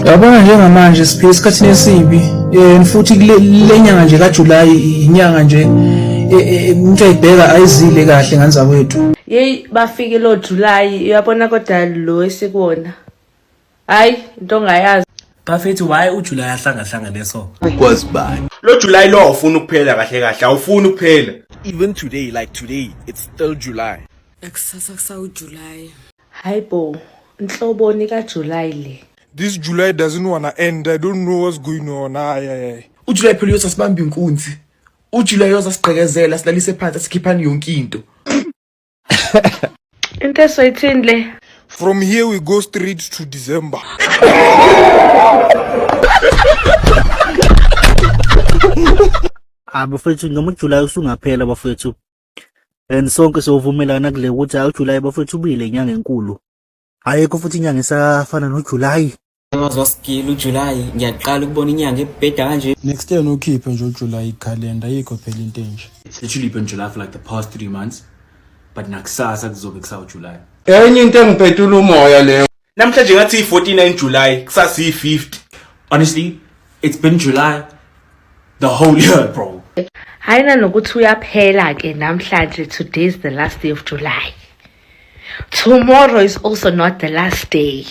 Yabona njengamanje siphila esikhathini esibi futhi kule lenyanga nje kaJuly inyanga nje umuntu ayibheka ayizile kahle ngane zakwethu. Yeyi bafike lo July uyabona kodwa lo esikuwona. Hayi into ongayazi. Bafethu why uJuly ahlangahlangane so? Kwazi bani? Lo July lo awufuni ukuphela kahle kahle, awufuni ukuphela. Even today, like today, it's still July. Kusasa kusawu-July. Hayi bo, nhloboni kaJuly le. This July doesn't wanna end. I don't know what's going on. Ay, ay, ay. UJuly phela uyoza sibambe inkunzi. UJuly uyoza sigqekezela silalise phansi asikhiphani yonke into. Into esoyithini le? From here we go straight to December. Ah bafethu noma uJuly usungaphela bafethu. And sonke siyovumelana kule ukuthi hayi uJuly bafethu ubuyile inyanga enkulu. Ayikho futhi inyanga esafana noJuly. Waze wasigila uJuly, ngiyaqala ukubona inyanga ebheda kanje. Next year nokhiphe nje uJuly ikhalenda, ayikho phela into enje. It's literally been July for like the past 3 months. But nakusasa kuzobe kusawu July. Enye into engiphetula umoya leyo. Namhlanje ngathi i-49 July, kusasa i-50. Honestly, it's been July the whole year, bro. Hayi nanokuthi uyaphela ke namhlanje, today is the last day of July. Tomorrow is also not the last day.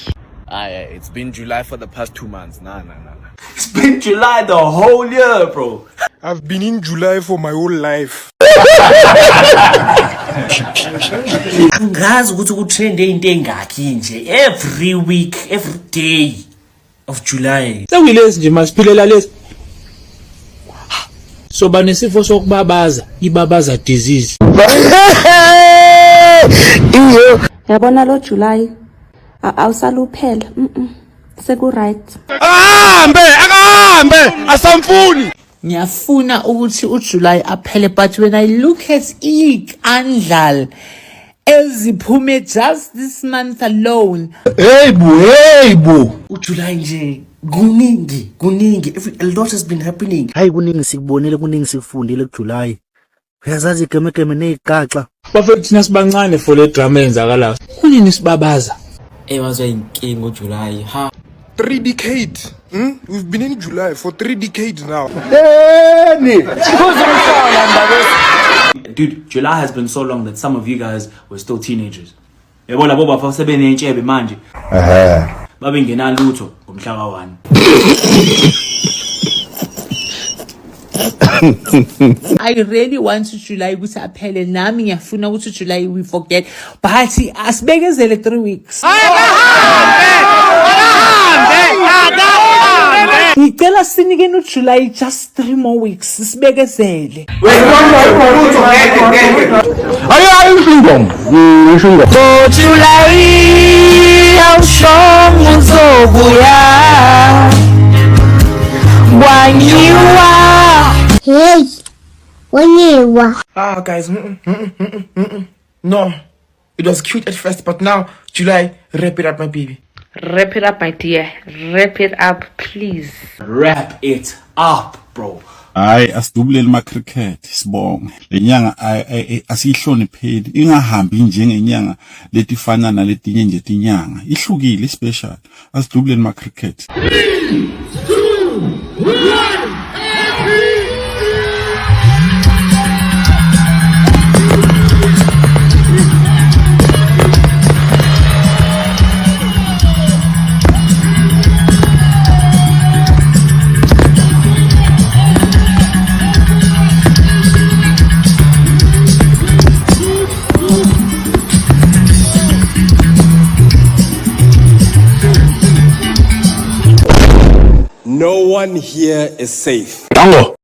Aye, it's been July for the past 2 months. Nah, nah, nah, nah. It's been July the whole year, bro. I've been in July for my whole life. Angazi ukuthi kutrende into engakhi nje every week, every day of July. Sekuyilesi nje masiphilela lesi. Soba nesifo sokubabaza, ibabaza disease. Yabona lo July awusaluphela. Seku right. Ahambe, akahambe, asamfuni. Ngiyafuna ukuthi uJuly aphele, but when I look at iy'kandlal eziphume just this month alone. Hey bo, hey bo. UJuly nje kuningi, kuningi. A lot has been happening. Hayi kuningi sikubonile, kuningi sikufundile kuJuly. Uyazazi igemegeme nezigaxa. Bafethu thina sibancane for le drama eyenzakalayo. Kunini sibabaza? Wazwa inkinga uJuly. Ha. 3 decades. We've been in July for 3 decades now. Dude, July has been so long that some of you guys were still teenagers. Yabo labo bafa sebenentshebe manje. Babengena lutho ngomhla ka-1. I really want uJuly ukuthi aphele, nami ngiyafuna ukuthi uJuly we forget, but asibekezele 3 weeks. Ngicela sinikeni uJuly just 3 more weeks sibekezele. July awushongo uzobuya kwanyiwa. Hey, wanyiwa. Ah guys, No. It was cute at first, but now July, wrap it up my baby. Wrap it up my dear. Wrap it up please. Wrap it up, bro. Hayi asidubuleli ma cricket sibonge. Lenyanga asiyihlonipheli, ingahambi njengenyanga letifana naletinye nje tinyanga. Ihlukile special. Asidubuleli ma cricket. 3, 2, 1. No one here is safe. Dango.